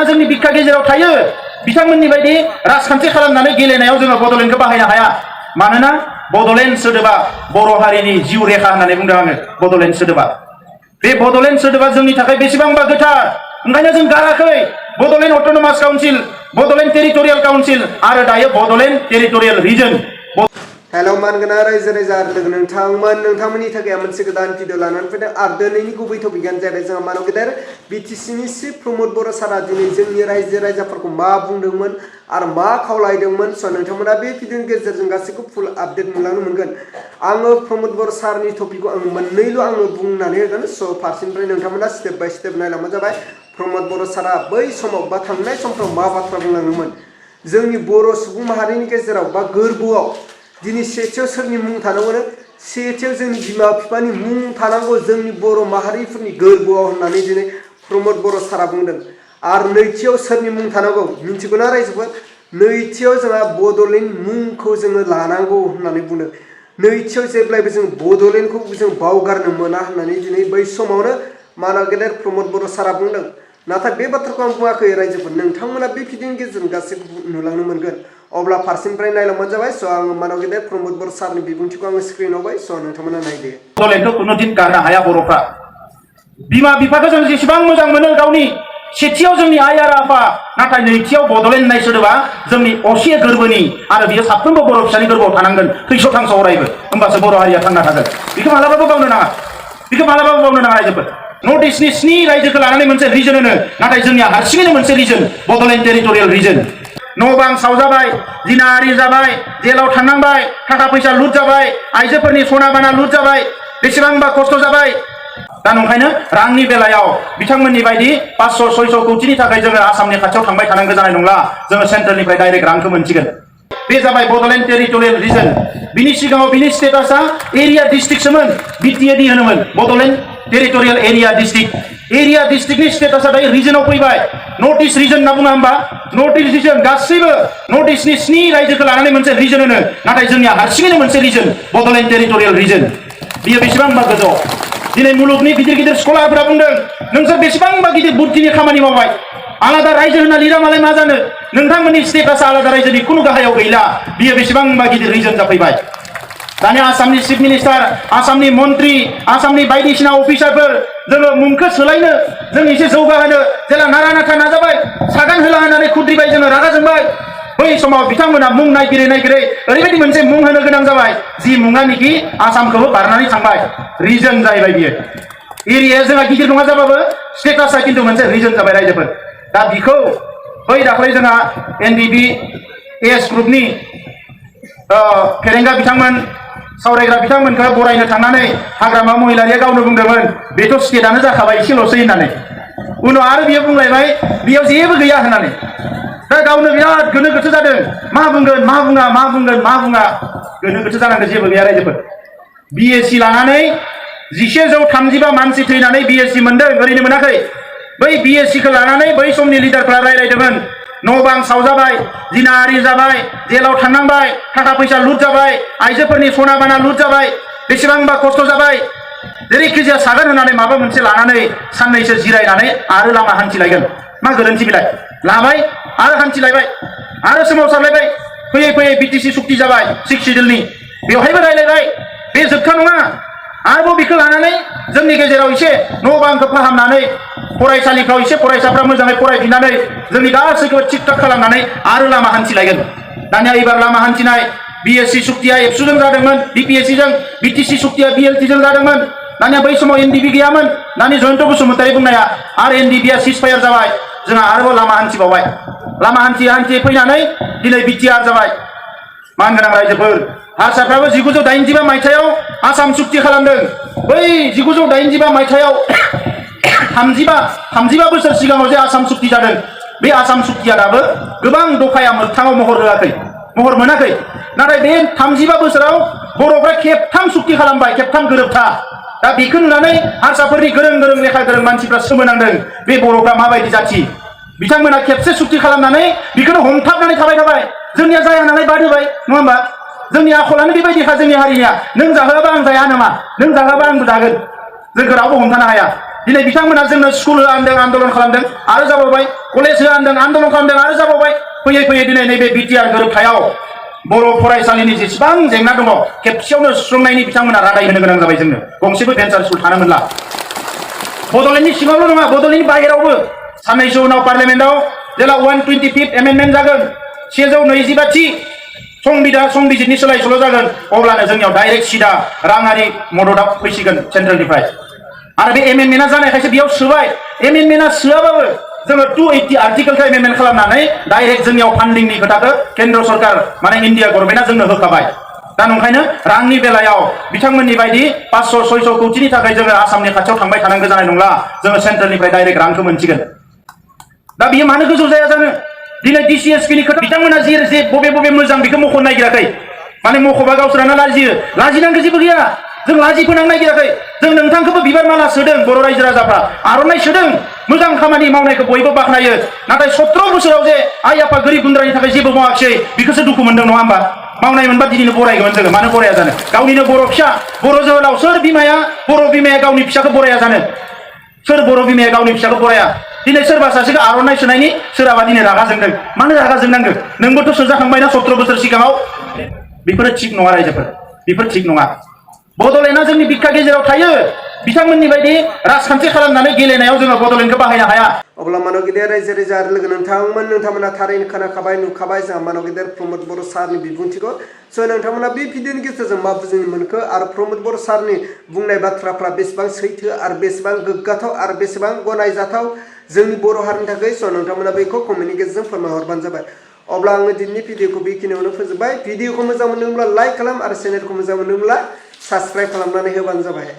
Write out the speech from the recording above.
जोंनि बिखा गेजेराव थायो बिथांमोननि बायदि राजखान्थि खालामनानै गेलेनायाव जोङो बड'लेण्डखौ बाहायनो हाया मानोना बड'लेण्ड सोदोबा बर' हारिनि जिउ रेखा होननानै बुंदों आङो बड'लेण्ड सोदोबा बे बड'लेण्ड सोदोबा जोंनि थाखाय बेसेबांबा गोथार ओंखायनो जों गाराखै Bodoland autonomous council Bodoland territorial council आरो दायो बड'लेण्ड टेरिटरियेल रिजन। हेल' मानगोना रायजो राजा लोगो नोंथांमोननि थाखाय मोनसे गोदान भिडिअ लानानै फैदों आरो दिनैनि गुबै टपिकआनो जादों जोंहा मानव गेदेर बिटिसिनि चिफ प्रमद बर' सारा दिनै जोंनि रायजो राजाफोरखौ मा बुंदोंमोन आरो मा खावलायदोंमोन स' नोंथांमोना बे भिडिअनि गेजेरजों गासैखौ फुल आपडेट मोनलांनो मोनगोन। आङो प्रमद बर' सारनि टपिकखौ आं मोननैल' आङो बुंनानै होगोन स' फारसेनिफ्राय नोंथांमोना स्टेप बाय स्टेप नायलांबानो जाबाय प्रमद बर' सारा बै समाव बा थांनाय समफ्राव मा बाथ्रा बुंलाङोमोन जोंनि बर' सुबुं माहारिनि गेजेराव बा गोरबोआव दिनै सेथियाव सोरनि मुं थानांगौनो सेथियाव जोंनि बिमा बिफानि मुं थानांगौ जोंनि बर' माहारिफोरनि गोरबोआव होननानै दिनै प्रमद बर' सारा बुंदों आरो नैथियाव सोरनि मुं थानांगौ मिन्थिगौना रायजोफोर नैथियाव जोंहा बड'लेण्ड मुंखौ जोङो लानांगौ होननानै बुंदों नैथियाव जेब्लायबो जों बड'लेण्डखौ जों बावगारनो मोना होननानै दिनै बै समावनो मानव गेदेर प्रमद बर' सारा बुंदों। नाथाय बे बाथ्राखौ आं बुङाखै रायजोफोर नोंथांमोना बे भिडिअनि गेजेरजों गासैखौ नुलांनो मोनगोन अब्ला फारसेनिफ्राय नायलांबानो जाबाय स' आङो मानव गेदेर प्रमद बर' सारनि बिबुंथिखौ आङो स्क्रिनाव होबाय स' नोंथांमोना नायदो। बड'लेण्डखौ खुनुदिन गारनो हाया बर'फ्रा बिमा बिफाखौ जों जेसेबां मोजां मोनो गावनि सेथियाव जोंनि आइ आरो आफा नाथाय नैथियाव बड'लेण्ड होननाय सोदोबा जोंनि असे गोरबोनि आरो बियो साफ्रोमबो बर' फिसानि गोरबोआव थानांगोन थैस' थांस' अरायबो होमबासो बर' हारिया थांना थागोन बेखौ मालाबाबो बावनो नाङा बेखौ मालाबाबो बावनो नाङा रायजोफोर। नर्थ इस्टनि 7 रायजोखौ लानानै मोनसे रिजन होनो नाथाय जोंनिया हारसिङैनो मोनसे रिजन बड'लेण्ड टेरिटरियेल रिजन। न' बां सावजाबाय जिनाहारि जाबाय जेलाव थांनांबाय थाखा फैसा लुट जाबाय आइजोफोरनि सना बाना लुट जाबाय बेसेबांबा खस्थ' जाबाय दा नंखायनो रांनि बेलायाव बिथांमोननि बायदि 500-600 कौटिनि थाखाय जोङो आसामनि खाथियाव थांबाय थानांगौ जानाय नंला जोङो सेन्ट्रेलनिफ्राय डाइरेक्ट रांखौ मोनसिगोन। बे जाबाय बड'लेण्ड टेरिटरियेल रिजन बिनि सिगाङाव बिनि स्टेटासा एरिया डिस्ट्रिक्टसोमोन बिटिएडि होनोमोन बड'लेण्ड टेरिटरियेल एरिया डिस्ट्रिक्टनि स्टेटासा दायो रिजनाव फैबाय नर्थ इस्ट रिजन होनना बुङा होमबा नर्थ इस्ट रिजन गासैबो नर्थ इस्टनि 7 रायजोखौ लानानै मोनसे रिजन होनो नाथाय जोंनिया हारसिङैनो मोनसे रिजन बड'लेण्ड टेरिटरियेल रिजन बियो बेसेबांबा गोजौ दिनै मुलुगनि गिदिर गिदिर स्कलारफोरा बुंदों नोंसोर बेसेबांबा गिदिर बुद्धिनि खामानि मावबाय आलादा रायजो होनना लिरा मालाय मा जानो नोंथांमोननि स्टेटासा आलादा रायजोनि खुनु गाहायाव गैला बियो बेसेबांबा गिदिर रिजन जाफैबाय। दानिया आसामनि चिफ मिनिस्टार आसामनि मन्त्रि आसामनि बायदिसिना अफिसारफोर जोङो मुंखौ सोलायनो जों एसे जौगाहोनो जेला नारा नाथा नाजाबाय सागान होला होननानै खुद्रिबाय जोङो रागा जोंबाय बै समाव बिथांमोना मुं नागिरै ओरैबायदि मोनसे मुं होनो गोनां जाबाय जि मुङानिखि आसामखौबो बारनानै थांबाय रिजन जाहैबाय बियो एरियाया जोंहा गिदिर नङा जाबाबो स्टेटासा खिन्थु मोनसे रिजन जाबाय रायजोफोर। दा बिखौ बै दाख्लै जोंहा NDBS ग्रुपनि फेरेंगा बिथांमोन सावरायग्रा बिथांमोनखौ बरायनो थांनानै हाग्रामा महिलारिया गावनो बुंदोंमोन बेथ' स्टेटआनो जाखाबाय एसेल'सै होननानै उनाव आरो बियो बुंलायबाय बेयाव जेबो गैया होननानै दा गावनो बिराद गोनो गोथो जादों मा बुंगोन मा बुङा गोनो गोथो जानांगौ जेबो गैया रायजोफोर। BSc लानानै 1135 मानसि थैनानै BSc मोनदों ओरैनो मोनाखै बै BScखौ लानानै बै समनि लिडारफ्रा रायलायदोंमोन न' बां सावजाबाय जिनाहारि जाबाय जेलाव थांनांबाय थाखा फैसा लुट जाबाय आइजोफोरनि सना बाना लुट जाबाय बेसेबांबा खस्थ' जाबाय जेरैखिजाया सागोन होननानै माबा मोनसे लानानै साननैसो जिरायनानै आरो लामा हान्थिलायगोन मा गोरोन्थि बिलाय लाबाय आरो हान्थिलायबाय आरो सोमावसारलायबाय फैयै BTC सुक्ति जाबाय 6 सिडिउलनि बेवहायबो रायलायबाय बे जोबथा नङा आरोबाव बेखौ लानानै जोंनि गेजेराव एसे न' बांखौ फाहामनानै फरायसालिफ्राव एसे फरायसाफ्रा मोजाङै फरायफिननानै जोंनि गासैखौबो थिक थाक खालामनानै आरो लामा हान्थिलायगोन। दानिया एबार लामा हान्थिनाय BSc सुक्तिया एबसुजों जादोंमोन BPSCजों BTC सुक्तिया BLTजों जादोंमोन दानिया बै समाव NDB गैयामोन दानि जयन्त बसुमतारी बुंनाया आरो NDBया सिजफायार जाबाय जोंहा आरोबाव लामा हान्थिबावबाय लामा हान्थियै फैनानै दिनै BTR जाबाय। मानगोनां रायजोफोर हारसाफ्राबो 1985 मायथाइयाव आसाम सुक्ति खालामदों बै 1985 मायथाइयाव 35 बोसोर सिगाङाव जे आसाम सुक्ति जादों बे आसाम सुक्तिया दाबो गोबां दफाया मोगथाङाव महर मोनाखै नाथाय बे 35 बोसोराव बर'फ्रा खेबथाम सुक्ति खालामबाय खेबथाम गोरोबथा दा बेखौ नुनानै हारसाफोरनि गोरों लेखा गोरों मानसिफ्रा सोमोनांदों बे बर'फ्रा माबायदि जाथि बिथांमोना खेबसे सुक्ति खालामनानै बेखौनो हमथाबनानै थाबाय जोंनिया जाया नालाय बाद होबाय नङा होमबा जोंनि आखलानो बेबायदिखा जोंनि हारिनिया नों जाहोआबा आं जाया नामा नों जाहोआबा आंबो जागोन जोंखौ रावबो हमथानो हाया। दिनै बिथांमोना जोंनो स्कुल होलांदों आन्दलन खालामदों आरो जाबावबाय कलेज होआ होनदों आन्दलन खालामदों आरो जाबावबाय फैयै फैयै दिनै नैबे बिटिआर गोरोबथायाव बर' फरायसालिनि जेसेबां जेंना दङ खेबसेयावनो सुस्रांनायनि बिथांमोना रादाय होनो गोनां जाबाय जोंनो गंसेबो भेन्सार स्कुल थानो मोनला बड'लेण्डनि सिङावल' नङा बड'लेण्डनि बाहेरावबो साननैसो उनाव पार्लियामेन्टआव जेला 125th एमेन्डमेन्ट जागोन 125थि संबिजितनि सोलाय सोल' जागोन अब्लानो जोंनियाव डाइरेक्ट सिदा राङारि मददआ फैसिगोन सेन्ट्रेलनिफ्राय आरो बे एमेन्डमेन्टआ जानायखायसो बेयाव सोबाय एमेन्डमेन्टआ सोआबाबो जोङो 280 आर्टिकेलखौ एमेन्डमेन्ट खालामनानै डाइरेक्ट जोंनियाव फान्डिंनि खोथाखौ केन्द्र सरकार माने इन्डिया गभर्नमेन्टआ जोंनो होखाबाय दा नंखायनो रांनि बेलायाव बिथांमोननि बायदि 500-600 कौटिनि थाखाय जोङो आसामनि खाथियाव थांबाय थानांगौ जानाय नंला जोङो सेन्ट्रेलनिफ्राय डाइरेक्ट रांखौ मोनसिगोन दा बियो मानो गोजौ जाया जानो दिनै डिसिएसपि नि खोथा बिथांमोना जे बबे मोजां बेखौ मख'नो नागिराखै माने मख'बा गावसोरानो लाजियो लाजिनांगौ जेबो गैया जों लाजि फोनांनो नागिराखै जों नोंथांखौबो बिबार माला सोदों बर' रायजो राजाफ्रा आर'नाइ सोदों मोजां खामानि मावनायखौ बयबो बाख्नायो नाथाय 17 बोसोराव जे आइ आफा गोरिब गुन्द्रानि थाखाय जेबो मावाखिसै बेखौसो दुखु मोनदों नङा होमबा मावनाय मोनबा दिनैनो बरायगौमोन जोङो मानो बराया जानो गावनिनो बर' फिसा बर' जोहोलाव सोर बिमाया बर' बिमाया गावनि फिसाखौ बराया जानो सोर बर' बिमाया गावनि फिसाखौ बराया दिनै सोरबा सासेखौ आर'नाइ सोनायनि सोरहाबा दिनै रागा जोंदों मानो रागा जोंनांगौ नोंबोथ' सोजाखांबायना 17 बोसोर सिगाङाव बेफोरो थिग नङा रायजोफोर बेफोर थिग नङा बड'लेण्डआ जोंनि बिखा गेजेराव थायो बिथांमोननि बायदि राजखान्थि खालामनानै गेलेनायाव जोङो बड'लेण्डखौ बाहायनो हाया अब्ला मानव गेदेर रायजो राजा आरो लोगो नोंथांमोना थारैनो खोनाखाबाय नुखाबाय जोंहा मानव गेदेर प्रमद बर' सारनि बिबुंथिखौ स' नोंथांमोना बे भिडिअनि गेजेरजों मा बुजिनो मोनखो आरो प्रमद बर' सारनि बुंनाय बाथ्राफ्रा बेसेबां सैथो आरो बेसेबां गोग्गाथाव आरो बेसेबां गनायजाथाव जोंनि बर' हारिनि थाखाय स' नोंथांमोना बेखौ कमेन्टनि गेजेरजों फोरमायहरबानो जाबाय अब्ला आङो दिनैनि भिडिअखौ बेखिनियावनो फोजोबबाय भिडिअखौ मोजां मोनदोंब्ला लाइक खालाम आरो चेनेलखौ मोजां मोनदोंब्ला साबस्क्राइब खालामनानै होबानो जाबाय